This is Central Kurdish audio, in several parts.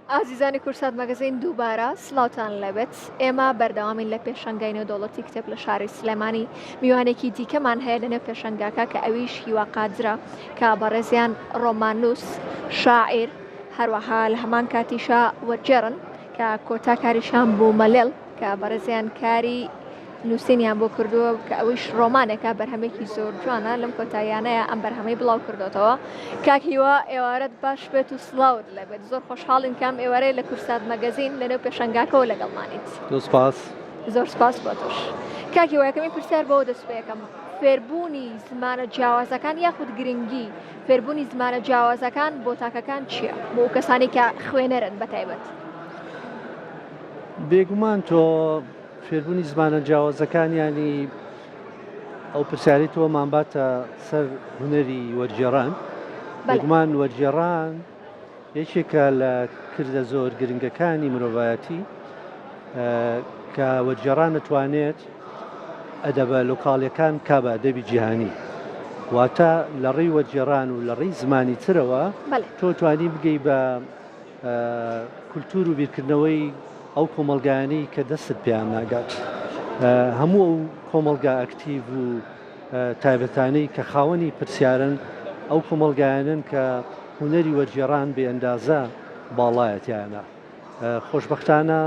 ئازیزانی کوردسات مەگەزین دووبارە سڵاوتان لێبێت ئێمە بەردەوامین لە پێشەنگای نێودەوڵەتی کتێب لە شاری سلێمانی میوانێکی دیکەمان هەیە لەنێو پێشەنگاکە کە ئەویش هیوا قادرە کە بەڕێزیان ڕۆماننووس شاعیر هەروەها لە هەمان کاتیشا وەرگێڕن کە کۆتا کاریشان بوو مەلێڵ کە بەڕێزیان کاری نووسینیان بۆ کردووە کە ئەویش ڕۆمانێکە بەرهەمێکی زۆر جوانە لەم کۆتاییانەیە ئەم بەرهەمەی بڵاو کردوتەوە کاک هیوا ئێوارەت باش بێت و سڵاوت لەبێت زۆر خۆشحاڵین کام ئێوارەیە لە کورسات مەگەزین لەنێو پێشەنگاکەەوە لەگەڵمانیت زۆر سپاس زۆر سپاس بۆ تۆش کاک هیوا یەکەمین پرسیار بەوە دەست پێ ئەکەم فێربوونی زمانە جیاوازەکان یاخود گرنگی فێربوونی زمانە جیاوازەکان بۆ تاکەکان چییە بۆ کەسانی کە خوێنەرن بە تایبەت؟ بێگومان تۆ فێربوونی زمانە جیاوازەکان یانی ئەو پرسیاری تۆ مانباتە سەر هونەری وەرگێڕان بێگومان وەرگێڕان یەکێکە لە کردە زۆر گرنگەکانی مرۆڤایەتی کە وەرگێڕان دەتوانێت ئەدەبە لۆکاڵیەکان بکا بە ئەدەبی جیهانی واتە لە ڕێی وەرگێڕان و لە ڕێی زمانی ترەوە تۆ توانی بگەی بە کولتور و بیرکردنەوەی ئەو کۆمەڵگایانەی کە دەستت پێیان ناگات هەموو ئەو کۆمەڵگا ئەکتیڤ و تایبەتانەی کە خاوەنی پرسیارن ئەو کۆمەڵگایانن کە هونەری وەرگێڕان بێ ئەندازە باڵایە تیایانە. خۆشبەختانە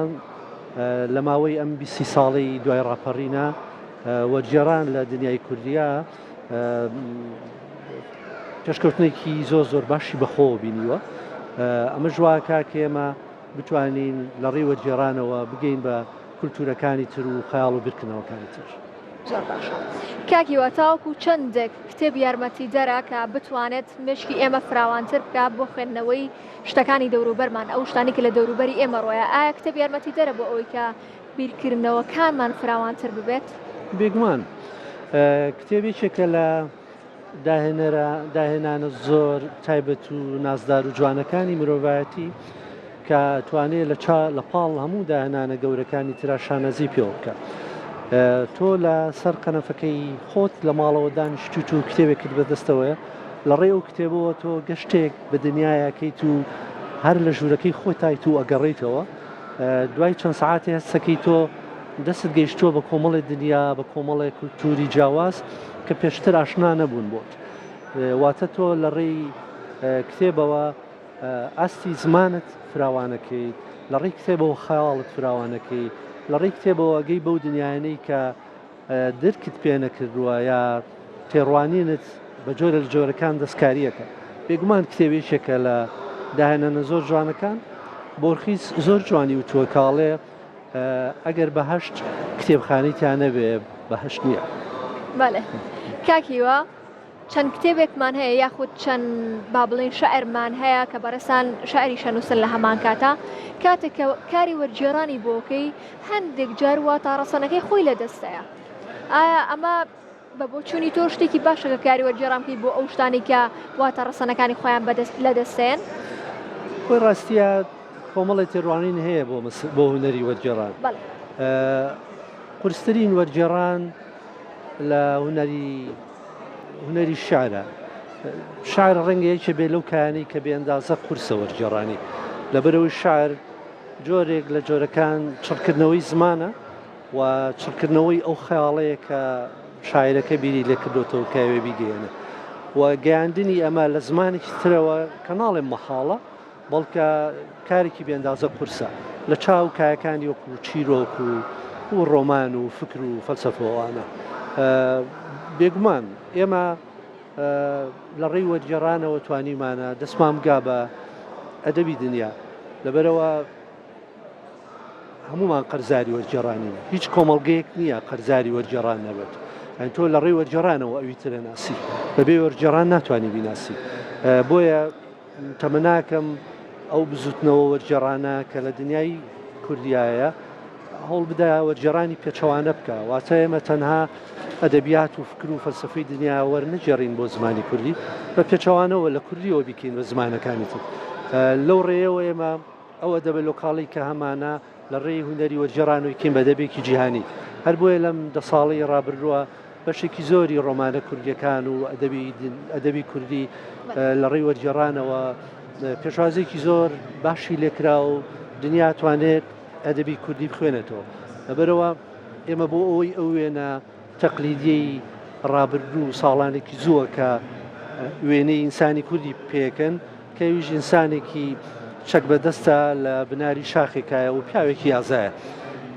لە ماوەی ئەم 20 ساڵەی دوای ڕاپەڕینە وەرگێڕان لە دنیای کوردیا پێشکەوتنێکی زۆر زۆر باشی بەخۆوە بینیوە ئەمە ژواکە کە ئێمە بتوانین لە ڕێی وەرگێڕانەوە بگەین بە کولتوورەکانی تر و خەیاڵ و بیرکردنەوەکانی تر. زۆر باشە کاک هیوا تاوەکو چەندێک کتێب یارمەتیدەرە کە بتوانێت مێشکی ئێمە فراوانتر بکات بۆ خوێندنەوەی شتەکانی دەوروبەرمان ئەو شتانی کە لە دەوروبەری ئێمە ڕۆیە ئایا کتێب یارمەتیدەرە بۆ ئەوەی کە بیرکردنەوەکانمان فراوانتر ببێت؟ بێگومان کتێب یەکێکە لە داهێنەرە داهێنانە زۆر تایبەت و نازدار و جوانەکانی مرۆڤایەتی کە توانێت لە چا لە پاڵ هەموو داهێنانە گەورەکانی ترا شانازی پێوە بکە. تۆ لە سەر قەنەفەکەی خۆت لە ماڵەوە دانیشتویت و کتێبێکت بەدەستەوەیە لە ڕێی ئەو کتێبەوە تۆ گەشتێک بە دنیایەکەیت و هەر لە ژوورەکەی خۆتایت و ئەگەڕێیتەوە دوای چەند سەعاتێ هەستەکەی تۆ دەستت گەیشتووە بە کۆمەڵێ دنیا بە کۆمەڵێ کولتوری جیاواز کە پێشتر ئاشنا نەبوون بۆت واتە تۆ لە ڕێی کتێبەوە ئاستی زمانت فراوانەکەیت لە ڕێی کتێبەوە خەیاڵت فراوانەکەی لە ڕێی کتێبەوە گەی بەو دنیایانەی کە درکت پێ نەکردووە یا تێڕوانینت بە جۆرە لە جۆرەکان دەستکاریەکە بێگومان کتێب یەکێکە لە داهێنانە زۆر جوانەکان بۆرخیس زۆر جوانی وتووە کاڵێ ئەگەر بەهشت کتێبخانەی تیا نەبێ بەهشت نییە. بەڵێ کاک هیوا چەند کتێبێکمان هەیە یاخود چەند با بڵێین شعرمان هەیە کە بەڕێزان شعریشە نووسن لە هەمان کاتا کاتێک کە کاری وەرگێڕانی بۆکەی هەندێک جار واتا ڕەسەنەکەی خۆی لە دەستەیە ئایا ئەمە بە بۆچوونی تۆ شتێکی باشە کە کاری وەرگێڕان بکەی بۆ ئەو شتانەی کە واتا ڕەسەنەکانی خۆیان بەدەست لە دەستێن؟ خۆی ڕاستیە کۆمەڵی تێڕوانین هەیە بۆ بۆ هونەری وەرگێڕان قورسترین وەرگێڕان لە هونەری هونەری شعرە شعر ڕەنگە یەکێ بێ لەو کایانەی کە بێ ئەندازە قورسە وەرگێڕانی لەبەرەوەی شعر جۆرێک لە جۆرەکان چڕکردنەوەی زمانە و چڕکردنەوەی ئەو خەیاڵەیە کە شاعیرەکە بیری لێ کردۆتەوە کە ئەوێ بیگەیەنێ و گەیاندنی ئەمە لە زمانێکی ترەوە کە ناڵێم مەحاڵە بەڵکە کارێکی بێندازە قورسە لە چاو کایەکانی وەکو چیرۆک و و ڕۆمان و فکر و فەلسەفە و ئەوانە بێگومان ئێمە لە ڕێی وەرگێڕانەوە توانیمانە دەستمان بگا بە ئەدەبی دنیا لەبەرەوە هەمومان قەرزاری وەرگێڕانین هیچ کۆمەڵگەیەک نییە قەرزاری وەرگێڕان نەبێت یانی تۆ لە ڕێی وەرگێڕانەوە ئەوی ترە ناسی بەبێ وەرگێڕان ناتوانانی بیناسی بۆیە تەمەناکەم ئەو بزوتنەوە وەرگێڕانە کە لە دنیای کوردیایە هەوڵ بدا وەرگێڕانی پێچەوانە بکە واتە ئێمە تەنها ئەدەبیات و فکر و فەلسفەی دنیا وەرنەگێڕین بۆ زمانی کوردی بە پێچەوانەوە لە کوردیەوە بیکەین بە زمانەکانی تر لەو ڕێیەوە ئێمە ئەو ئەدەبە لۆکاڵی کە هەمانە لە ڕێی هونەری وەرگێڕانەوەی کەین بە ئەدەبێکی جیهانی. هەر بۆیە لەم دە ساڵەی ڕابردووە بەشێکی زۆری ڕۆمانە کوردییەکان و ئەدەبی ئەدەبی کوردی لە ڕێی وەرگێڕانەوە. پێشوازێکی زۆر باشی لێکرا و دنیا توانێت ئەدەبی کوردی بخوێنێتەوە. لەبەرئەوە ئێمە بۆ ئەوەی ئەو وێنە تەقلیدیەی ڕابردوو و ساڵانێکی زووە کە وێنەی ئینسانی کوردی پێکەن کە ئەویش ئینسانێکی چەک بەدەستە لە بناری شاخێکایە و پیاوێکی ئازایە.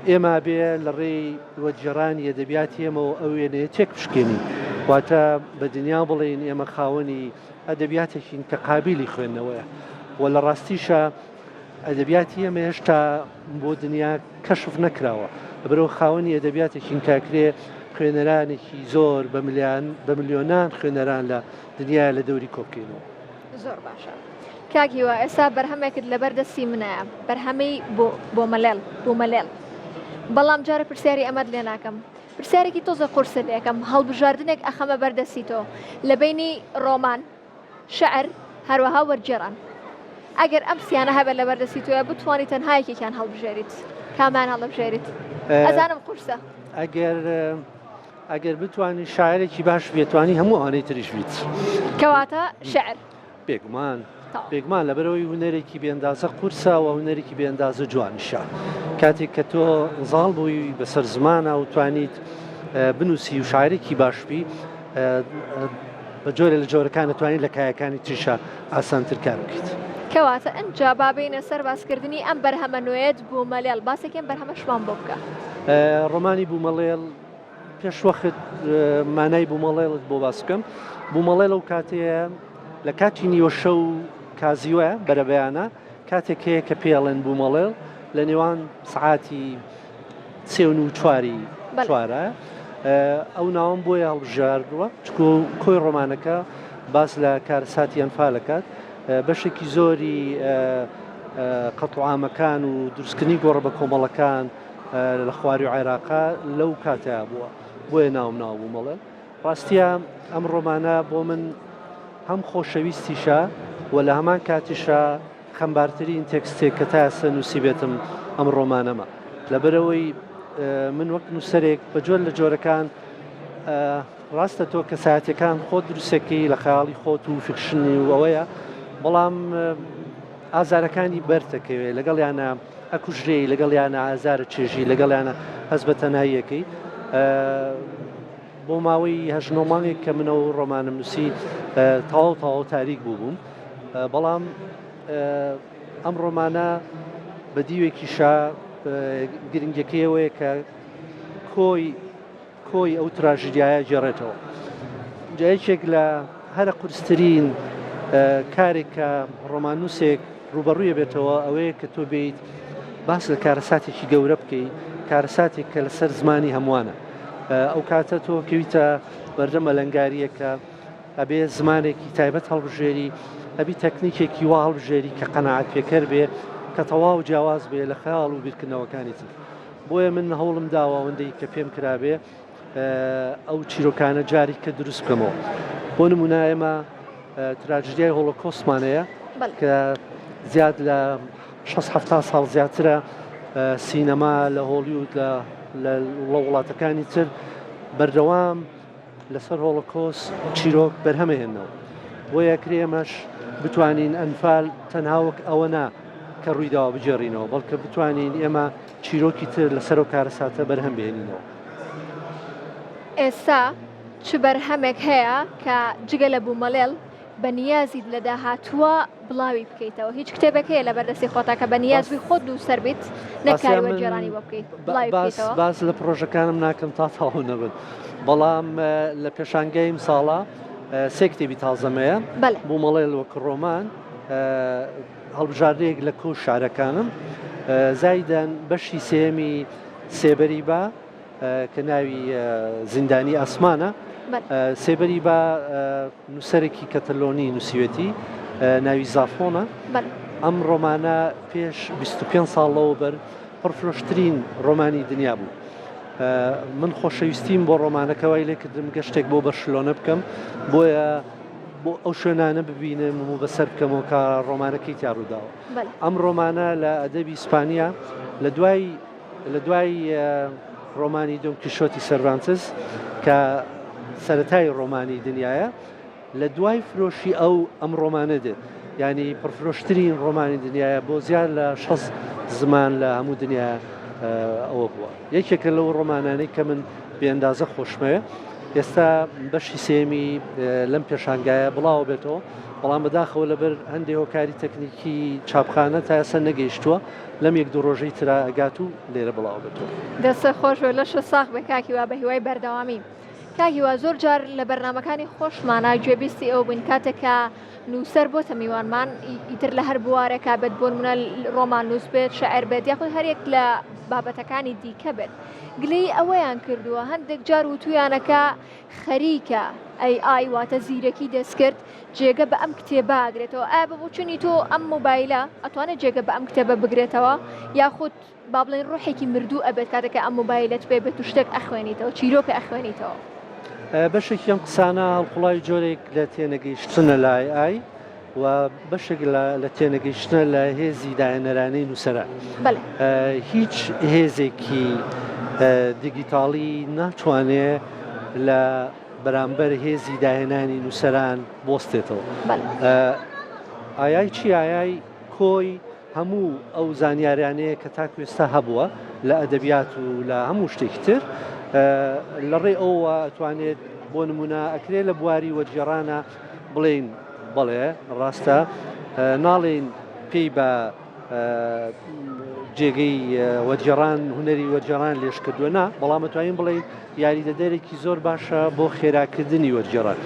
ئێمە بێ لە ڕێی وەرگێڕانی ئەدەبیاتی ئێمەوە ئەو وێنەیە تێک بشکێنین. واتە بە دنیا بڵێین ئێمە خاوەنی ئەدەبیاتێکین کە قابیلی خوێندنەوەیە و لە ڕاستیشا ئەدەبیاتی ئێمە هێشتا بۆ دنیا کەشف نەکراوە، لەبەرئەوە خاوەنی ئەدەبیاتێکین کە ئەکرێ خوێنەرانێکی زۆر بە ملیان بە ملیۆنان خوێنەران لە دنیایا لە دەوری کۆ بکەینەوە. زۆر باشە کاک هیوا ئێستا بەرهەمێکت لەبەر دەستی منە بەرهەمی بۆ بۆمەلێڵ بوومەلێڵ بەڵام جارە پرسیاری ئەمەت لێ ناکەم پرسیارێکی تۆزە قورست لێکەم هەڵبژاردنێک ئەخەمە بەر دەستی تۆ لە بەینی ڕۆمان شعر، هەروەها وەرگێڕان. ئەگەر ئەم سیانە هەبێت لەبەر دەستی تۆیە بتوانی تەنها یەکێکیان هەڵبژێریت کامیان هەڵبژێریت؟ ئەزانم قورسە. ئەگەر ئەگەر بتوانی شاعرێکی باش بێتوانی هەموو ئەوانەی تریش بیت. کەواتە شعر. بێگومان بێگومان لەبەرەوەی هونەرێکی بێندازە قورسە و هونەرێکی بێندازە جوانیشە کاتێک کە تۆ زاڵ بووی بەسەر زمانە و توانیت بنووسی و شاعرێکی باش بی بە جۆرێ لە جۆرەکان دەتوانیت لە کایەکانی تریشا ئاسانتر کار بکەیت. کەواتە ئنجا با بێینە سەر باسکردنی ئەم بەرهەمە نوێیەت بوومەلێڵ، باسێکی ئەم بەرهەمەشمان بۆ بکە. ڕۆمانی بوومەڵێڵ پێش وەخت مانای بوومەڵێڵت بۆ باس بکەم. بوومەڵێڵ ئەو کاتەیە لە کاتی نیوەشەو کازیوە بەرەبەیانە کاتێک هەیە کە پێی ئەڵێن بوومەڵێڵ لە نێوان سەعاتی سێ و چواری چوارە ئەو ناوم بۆیە هەڵبژاردووە چکۆ کۆی ڕۆمانەکە باس لە کارەساتی ئەنفالەکات بەشێکی زۆری قەتوعامەکان و دروستکردنی گۆڕە بە کۆمەڵەکان لە خواری عێراقا لەو کاتەیا بووە بۆیە ناوم ناو بوومەڵێ ڕاستیە ئەم ڕۆمانە بۆ من هەم خۆشەویستیشە و لە هەمان کاتیشە خەمبارترین تێکستێک کە تا ئێستا نووسیبێتم ئەم ڕۆمانەمە. لەبەرئەوەی من وەک نووسەرێک بە جۆر لە جۆرەکان ڕاستە تۆ کەسایەتیەکان خۆت دروستەکەی لە خەیاڵی خۆت و fiction ی و ئەوەیە بەڵام ئازارەکانی بەرتەکەوێ لەگەڵیانە ئەکوژرێی لەگەڵیانە ئازارە چێژی لەگەڵیانە هەست بە تەناییەکەی بۆ ماوەی هەشت نۆ مانگێک کە من ئەو ڕۆمانم نووسی تەواو تەواو تاریک بوو بووم بەڵام ئەم ڕۆمانە بە دیوێکیشا گرنگەکەیەوەیە کە کۆی کۆی ئەو تراژیدیایە گێڕێتەوە جا یەکێک لە هەرە قورسترین کارێک کە ڕۆماننووسێک ڕووبەڕووی بێتەوە ئەوەیە کە تۆ بیت باس لە کارەساتێکی گەورە بکەی کارەساتێک کە لەسەر زمانی هەمووانە ئەو کاتە تۆ کەویتە بەردەم ئەلەنگاریەکە ئەبێ زمانێکی تایبەت هەڵبژێری ئەبی تەکنیکێکی وا هەڵبژێری کە قەناعەت پێکەر بێ کە تەواو جیاواز بێ لە خەیاڵ و بیرکردنەوەکانی تر بۆیە من هەوڵم داوە ئەوەندەی کە پێم کرابێ ئەو چیرۆکانە جاری کە دروست بکەمەوە بۆ نمونە ئێمە تراژیدیای هۆڵۆکۆستمان هەیە کە زیاد لە 6 ساڵ زیاترە سینەما لە هۆڵیود لە وڵاتەکانی تر بەردەوام لەسەر هۆڵۆکۆست چیرۆک بەرهەمەهێنەوە بۆیە کرێ ئێمەش بتوانین ئەنفال تەنها وەک ئەوە نا کە ڕوویداوە بگێڕینەوە بەڵکە بتوانین ئێمە چیرۆکی تر لەسەر ئەو کارەساتە بەرهەم بهێنینەوە. ئێستا چ بەرهەمێک هەیە کە جگە لە بوومەلێڵ بە نیازیت لە داهاتووە بڵاوی بکەیتەوە؟ هیچ کتێبێک هەیە لەبەر دەستی خۆتا کە بە نیاز بی خۆت نووسەر بیت نەک کاری وەرگێڕانی بۆ بکەیت بڵاوی بکەیتەوە؟ باس لە پڕۆژەکانم ناکەم تا تەواو نەبن بەڵام لە پێشانگای ئیمساڵا سێ کتێبی تازەم هەیە بوومەڵێل وەک ڕۆمان هەڵبژاردەیەک لە کۆ شارەکانم زایدەن بەشی سێیەمی سێبەری با کە ناوی زیندانی ئاسمانە سێبەری با نووسەرێکی کەتەلۆنی نووسیوێتی ناوی زافۆنە ئەم ڕۆمانە پێش 25 ساڵ لەوە بەر پڕفرۆشترین ڕۆمانی دنیا بوو. من خۆشەویستیم بۆ ڕۆمانەکە وای لێکردم گەشتێک بۆ بەرشلۆنە بکەم بۆیە بۆ ئەو شوێنانە ببینم و بەسەر بکەمەوە کە ڕۆمانەکەی تیا ڕووداوە. ئەم ڕۆمانە لە ئەدەبی ئیسپانیا لە دوای لە دوای ڕۆمانی دۆن کیشۆتی سەرڤانتس کە سەرەتای ڕۆمانی دنیایە لە دوای فرۆشی ئەو ئەم ڕۆمانە دێت. ینی پڕفرۆشترین ڕۆمانی دنیاە بۆ زیاد لە 6 زمان لە هەموو دنیا ئەوە بووە یەکێکە لەو ڕۆمانانەی کە من بێندازە خۆشمەوێ ئێستا بەشی سێمی لەم پێشانگایە بڵاوە بێتەوە بەڵام بەداخەوە لەبەر هەندێک هۆکاری تەکنیکی چاپخانە تا ئێستا نەگەیشتووە لەم یەک دوو ڕۆژەی ترا ئەگات و لێرە بڵاو بێتەوە. دەستت خۆش بێت لەشت ساغ بێت کاک هیوا بە هیوای بەردەوامی. کاک هیوا زۆر جار لە بەرنامەکانی خۆشمانا گوێبیستی ئەوە بووین کاتێک کە نووسەر بۆتە میوانمان ئیتر لە هەر بوارێکا بێت بۆ نمونە ڕۆماننووس بێت شاعر بێت یاخود هەرێک لە بابەتەکانی دیکە بێت گلەیی ئەوەیان کردووە هەندێک جار وتویانە کە خەریکە AI واتە زیرەکی دەستکرد جێگە بە ئەم کتێبە ئەگرێتەوە ئایا بە بۆچوونی تۆ ئەم مۆبایلە ئەتوانێت جێگە بە ئەم کتێبە بگرێتەوە یاخود با بڵێن ڕۆحێکی مردوو ئەبێت کاتێک کە ئەم مۆبایلەت پێ بێت و شتێک ئەخوێنیتەوە چیرۆکە ئەخوێنیتەوە؟ بەشێکی ئەم قسانە هەڵقوڵاوی جۆرێک لە تێنەگەیشتنە لە AI و بەشێک لە تێنەگەیشتنە لە هێزی داهێنەرانەی نووسەران. هیچ هێزێکی دیگیتاڵی ناتوانێ لە بەرامبەر هێزی داهێنانی نووسەران بوەستێتەوە. AI چی؟ AI کۆی هەموو ئەو زانیاریانەیە کە تاکو ئێستا هەبووە لە ئەدەبیات و لە هەموو شتێکی تر لە ڕێی ئەوە ئەتوانێت بۆ نمونە ئەکرێ لە بواری وەرگێڕانە بڵێین بەڵێ ڕاستە ناڵێین پێی بە جێگەی وەرگێڕان هونەری وەرگێڕان لێش کردووە نا بەڵام ئەتوانین بڵێین یاریدەدەرێکی زۆر باشە بۆ خێراکردنی وەرگێڕان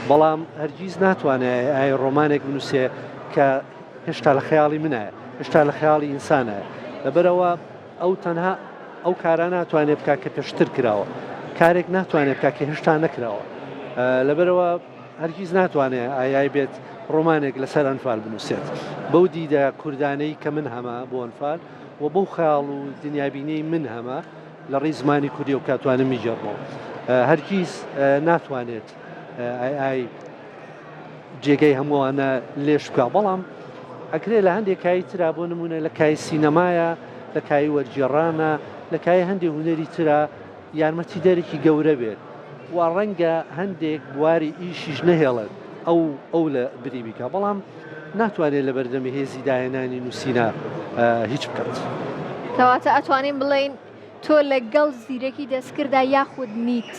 بەڵام هەرگیز ناتوانێت ئای ڕۆمانێک بنووسێ کە هێشتا لە خەیاڵی منایە هێشتا لە خەیاڵی ئینسانایە لەبەرئەوە ئەو تەنها ئەو کارە ناتوانێت بکات کە پێشتر کراوە کارێک ناتوانێت بکات کە هێشتا نەکراوە لەبەرئەوە هەرگیز ناتوانێت AI بێت ڕۆمانێک لەسەر ئەنفال بنووسێت بەو دیدە کوردانەی کە من هەمە بۆ ئەنفال و بەو خەیاڵ و دنیابینەی من هەمە لە ڕێی زمانی کوردی و کاتوانم میگێڕمەوە هەرگیز ناتوانێت AI جێگەی هەمووانە لێش بکا بەڵام ئەکرێ لە هەندێک کای ترا بۆ نمونە لە کای سینەمایە لە کای وەرگێڕانە لە کای هەندێک هونەری ترا یارمەتی دەرێکی گەورە بێت و ڕەنگە هەندێک بواری ئیشیش نەهێڵێت ئەو ئەو لە بری بیکە بەڵام ناتوانێت لە بەردەمی هێزی داهێنانی نووسینە هیچ بکات. کەواتە ئەتوانین بڵێین تۆ لەگەڵ زیرەکی دەستکردا یاخود نیت؟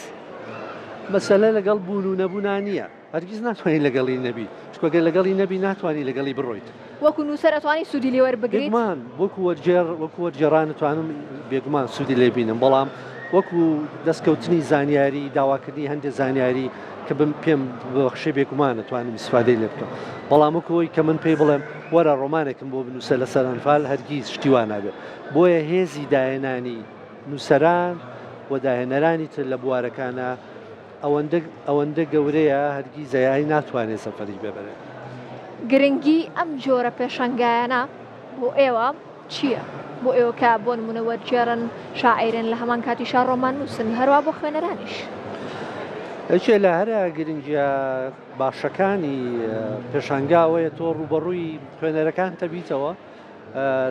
مەسەلە لەگەڵ بوون و نەبوونا نییە، هەرگیز ناتوانی لەگەڵی نەبی، چونکە گەر لەگەڵی نەبی ناتوانی لەگەڵی بڕۆیت. وەکو نووسەر ئەتوانی سوودی لێ وەربگریت؟ بێگومان، وەکو وەرگێڕ، وەکو وەرگێڕان ئەتوانم بێگومان سوودی لێ بینم، بەڵام وەکو دەستکەوتنی زانیاری، داواکردنی هەندێ زانیاری کە بم پێم ببەخشێ بێگومان ئەتوانم ئیسفادەی لێ بکەم، بەڵام وەکو ئەوەی کە من پێی بڵێم وەرە ڕۆمانێکم بۆ بنووسە لەسەر ئەنفال هەرگیز شتی وا نابێ. بۆیە هێزی داهێنانی نووسەران و داهێنەرانی تر لە بوارەکانا ئەوەندە ئەوەندە گەورەیە هەرگیز AI ناتوانێت زەفەری پێ بەرێت. گرنگی ئەم جۆرە پێشەنگایانە بۆ ئێوە چییە؟ بۆ ئێوە کە بۆ نموونە وەرگێڕن، شاعیرن، لە هەمان کاتیشا ڕۆماننووسن، هەروا بۆ خوێنەرانیش. یەکێ لە هەرە گرنگییە باشەکانی پێشانگا ئەوەیە تۆ ڕووبەڕووی خوێنەرەکان دەبیتەوە،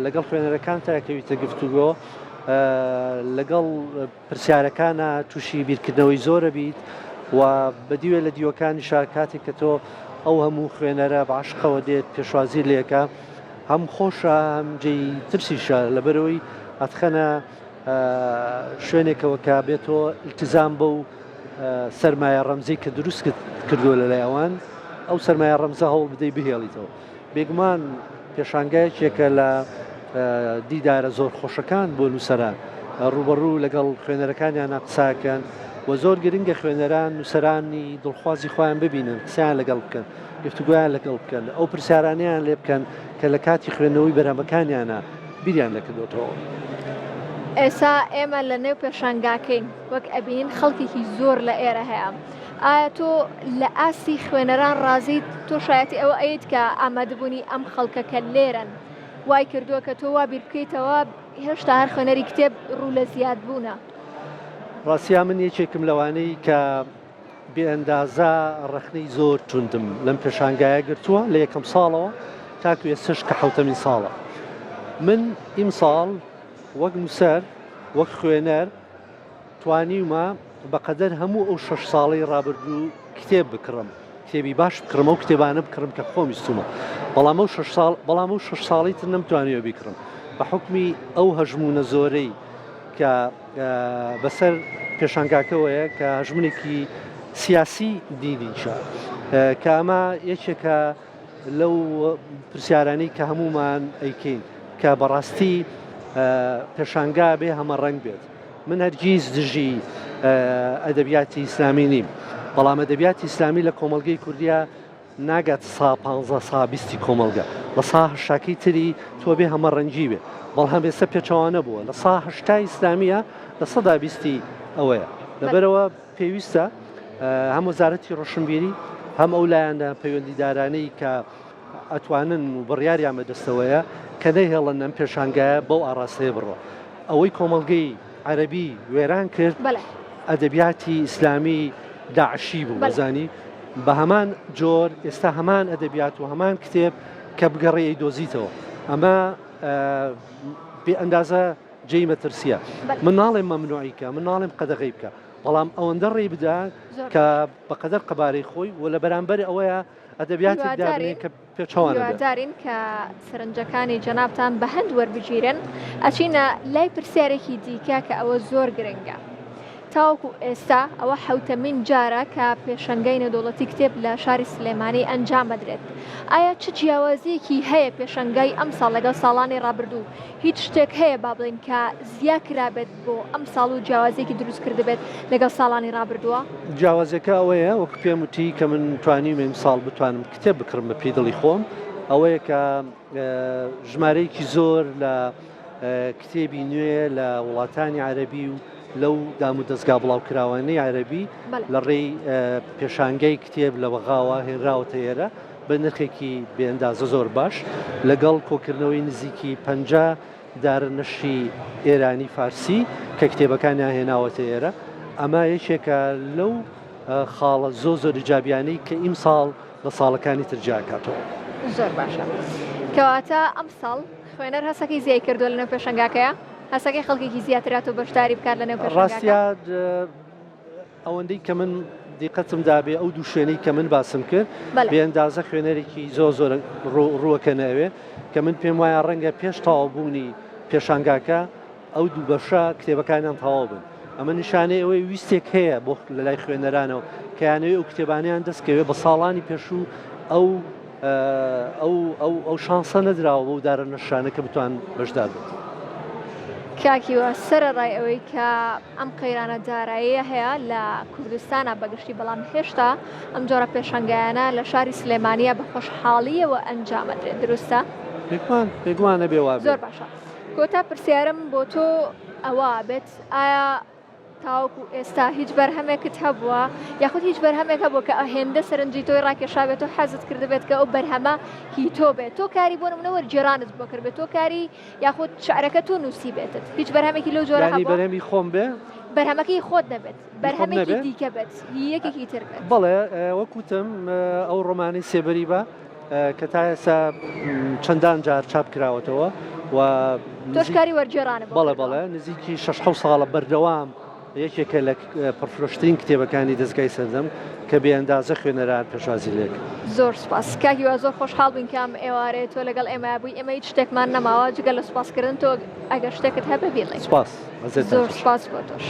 لەگەڵ خوێنەرەکانتا کەویتە گفتوگۆ لەگەڵ پرسیارەکانە تووشی بیرکردنەوەی زۆرە بیت و بەدیوێ لە دیوەکانیشا کاتێک کە تۆ ئەو هەموو خوێنەرە بەعشقەوە دێت پێشوازی لێکە هەم خۆشە هەم جێی ترسیشە لەبەرەوەی ئەتخەنە شوێنێکەوە کە بێتۆ التزام بەو سەرمایە ڕەمزی کە دروست کردووە لە لای ئەوان ئەو سەرمایە ڕەمزە هەوڵ بدەی بهێڵیتەوە بێگومان پێشانگا یەکێکە لە دیدارە زۆر خۆشەکان بۆ نووسەران، ڕووبەڕوو لەگەڵ خوێنەرەکانیانا قسەکەن و زۆر گرنگە خوێنەران نووسەرانی دڵخوازی خۆیان ببینن، قسەیان لەگەڵ بکەن، گفتوگۆیان لەگەڵ بکەن، ئەو پرسیارانەیان لێ بکەن کە لە کاتی خوێندنەوەی بەرهەمەکانیانا بیریان لێ کردۆتەوە. ئێستا ئێمە لە نێو پێشانگاکەین، وەک ئەبینین خەڵکێکی زۆر لە ئێرە هەیە. ئایا تۆ لە ئاستی خوێنەران ڕازیت؟ تۆ شایەتی ئەوە ئەیت کە ئامادەبوونی ئەم خەڵکە کە لێرەن وای کردووە کە تۆ وا بیر بکەیتەوە هێشتا هەر خوێنەری کتێب ڕوو لە زیادبوونە؟ ڕاستیا من یەکێکم لەوانەی کە بێ ئەندازە ڕەخنەی زۆر توندم لەم پێشانگایە گرتووە لە یەکەم ساڵەوە تاکو ئێستش کە حەوتەمین ساڵە من ئیمساڵ وەک نووسەر وەک خوێنەر توانیومە بەقەدەر هەموو ئەو شەش ساڵەی ڕابردوو کتێب بکڕم، کتێبی باش بکڕم، ئەو کتێبانە بکڕم کە خۆم ویستوومە. بەڵام ئەو شەش ساڵ بەڵام ئەو شەش ساڵی تر نەمتوانیوە بیکڕم بە حوکمی ئەو هەژموونە زۆرەی کە بەسەر پێشانگاکەوەیە کە هەژمونێکی سیاسی دینیشە کە ئەمە یەکێکە لەو پرسیارانەی کە هەمومان ئەیکەین کە بەڕاستی پێشانگا بێ هەمە ڕەنگ بێت من هەرگیز دژی ئەدەبیاتی ئیسلامی نیم بەڵام ئەدەبیاتی ئیسلامی لە کۆمەڵگەی کوردیا ناگات سا پانزە سا بیستی کۆمەڵگە لە سا هەشتاکەی تری تۆ بێ هەمە ڕەنگی بێ بەڵام ئێستا پێچەوانە بووە لە سا هەشتای ئیسلامیە لە سەدا بیستی ئەوەیە لەبەرەوە پێویستە هەم وەزارەتی ڕۆشنبیری هەم ئەو لایەنە پەیوەندیدارانەی کە ئەتوانن و بڕیاریان بەدەستەوەیە کە نەهێڵن ئەم پێشانگایە بەو ئاڕاستەیە بڕۆ ئەوەی کۆمەڵگەی عەرەبی وێران کرد ئەدەبیاتی ئیسلامی داعشی بوو بەزانی بە هەمان جۆر ئێستا هەمان ئەدەبیات و هەمان کتێب کە بگەڕێ ئەیدۆزیتەوە ئەمە بێ ئەندازە جێی مەترسیە من ناڵێم مەمنوعی کە من ناڵێم قەدەغەی بکە بەڵام ئەوەندە ڕێی بدە کە بەقەدەر قەبارەی خۆی و لە بەرامبەر ئەوەیە ئەدەبیاتێک دابنێ کە پێچەوانە بێت. هیوادارین کە سەرنجەکانی جەنابتان بە هەند وەربگیرن. ئەچینە لای پرسیارێکی دیکە کە ئەوە زۆر گرنگە. تاوەکو ئێستا ئەوە حەوتەمین جارە کە پێشەنگای نێودەوڵەتی کتێب لە شاری سلێمانی ئەنجام ئەدرێت. ئایا چ جیاوازییەکی هەیە پێشەنگای ئەمساڵ لەگەڵ ساڵانی ڕابردوو؟ هیچ شتێک هەیە با بڵێین کە زیا کرابێت بۆ ئەمساڵ و جیاوازییەکی دروست کردبێت لەگەڵ ساڵانی ڕابردووە؟ جیاوازیەکە ئەوەیە وەک پێم وتی کە من توانیومە ئیمساڵ بتوانم کتێب بکڕم بە پێی دڵی خۆم ئەوەیە کە ژمارەیەکی زۆر لە کتێبی نوێ لە وڵاتانی عەرەبی و لەو دام و دەستگا بڵاوکراوانەی عەرەبی لە ڕێی پێشانگەی کتێب لە بەغاوە هێنراوەتە ئێرە بە نرخێکی بێئەندازە زۆر باش لەگەڵ کۆکردنەوەی نزیکی 50 دارە نەشری ئێرانی فارسی کە کتێبەکانیان هێناوەتە ئێرە ئەمە یەکێکە لەو خاڵە زۆر زۆر ئیجابیانەی کە ئیمساڵ لە ساڵەکانی تر جیاکاتەوە. زۆر باشە کەواتە ئەمساڵ خوێنەر هەسەکەی زیای کردووە لەنێو پێشەنگاکەیە هەسەکەی خەڵکێکی زیاتر هاتووە بەشداری بکات لەنێو پێشەنگاکە؟ ڕاستیا ئەوەندەی کە من دیقەتم دابێ ئەو دوو شوێنەی کە من باسم کرد بێ ئەندازە خوێنەرێکی زۆر زۆر ڕووەکەنە ئەوێ کە من پێم وایە ڕەنگە پێش تەواوبوونی پێشانگاکە ئەو دوو بەشە کتێبەکانیان تەواو بن ئەمە نیشانەی ئەوەی ویستێک هەیە بۆ لە لای خوێنەرانەوە کە یانەوەی ئەو کتێبانیان دەستکەوێ بە ساڵانی پێشوو ئەو ئەو ئەو ئەو شانسە نەدراوە بەو دارە نەشانە کە بتوان بەشدار بن. کاک هیوا سەرەڕای ئەوەی کە ئەم قەیرانە داراییە هەیە لە کوردستانا بەگشتی بەڵام هێشتا ئەم جۆرە پێشەنگایانە لە شاری سلێمانیە بە خۆشحاڵیەوە ئەنجامەدرێن دروستە؟ بێگومان بێگومان ئەبێ وابێ. زۆر باشە کۆتا پرسیارم بۆ تۆ ئەوە بێت ئایا تاوەکو ئێستا هیچ بەرهەمێکت هەبووە یاخود هیچ بەرهەمێک هەبووە کە هێندە سەرنجی تۆی ڕاکێشابێت و حەزت کردبێت کە ئەو بەرهەمە هی تۆ بێت تۆ کاری بۆ نمونە وەرگێڕانت بۆ کردبێت تۆ کاری یاخود شعرەکە تۆ نووسیبێتت هیچ بەرهەمێکی لەو جۆرە یانی هەبووە بەرهەمی خۆم بێ؟ بەرهەمەکەی خۆت نەبێت خۆم بەرهەمێکی نەبێ؟ دیکە بێت هی یەکێکی تر بێت. بەڵێ وەک وتم ئەو ڕۆمانەی سێبەری بە کە تا ئێستا چەندان جار چاپ کراوەتەوە و تۆش کاری وەرگێڕانە بۆ بەڵێ کردووە. بەڵێ نزیکی شەش حەوت ساڵە بەردەوام یەکێکە لە پڕفرۆشترین کتێبەکانی دەزگای سەردەم کە بێ ئەندازە خوێنەران پێشوازی لێ کرد. زۆر سوپاس کاک هیوا زۆر خۆشحاڵ بووین کە ئەم ئێوارەیە تۆ لەگەڵ ئێمە بووی ئێمە هیچ شتێکمان نەماوە جگە لە سوپاسکردن تۆ ئەگەر شتێکت هەبێ بیڵێ. سوپاس. زۆر سوپاس بۆ تۆش.